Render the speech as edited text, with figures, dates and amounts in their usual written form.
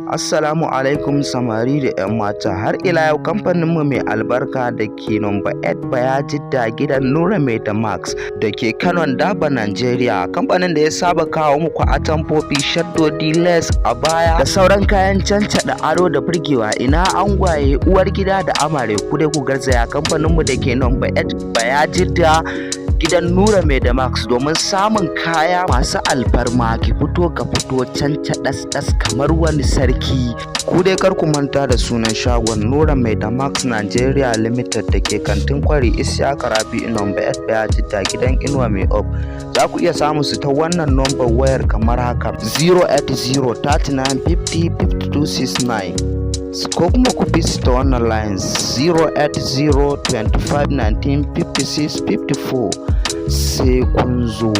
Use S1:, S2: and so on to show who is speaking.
S1: Assalamu alaikum samari da 'yan mata. Har ila yau, kamfaninmu mai albarka da ke number 8 Bayajidda, gidan Nura Mai da Max da ke Kanon Daba, Nigeria. Kamfanin da ya saba kawo muku atamfofi, shaddodi, lace, abaya da sauran kayan cancaɗa ado da burgewa. Ina angwaye, uwar gida da amare? Ku dai ku garzaya kamfaninmu da ke number 8 Bayajidda, gidan Nura Mai da Max, domin samun kaya masu alfarma. Ki fito, ka fito canca ɗas-ɗas kamar wani sarki. Ku dai kar ku manta da sunan shagon: Nura Mai da Max Nigeria Limited, da ke Kantin Kwari, Isiyaka Rabi'u, number 8 Bayajidda, gidan Inuwa Mai Up. Za ku iya samun su ta wannan number wayar kamar haka: 080 39 50 52 69, ko kuma ku bi su ta wannan line: 080 25 19 56 54. Sai kun zo.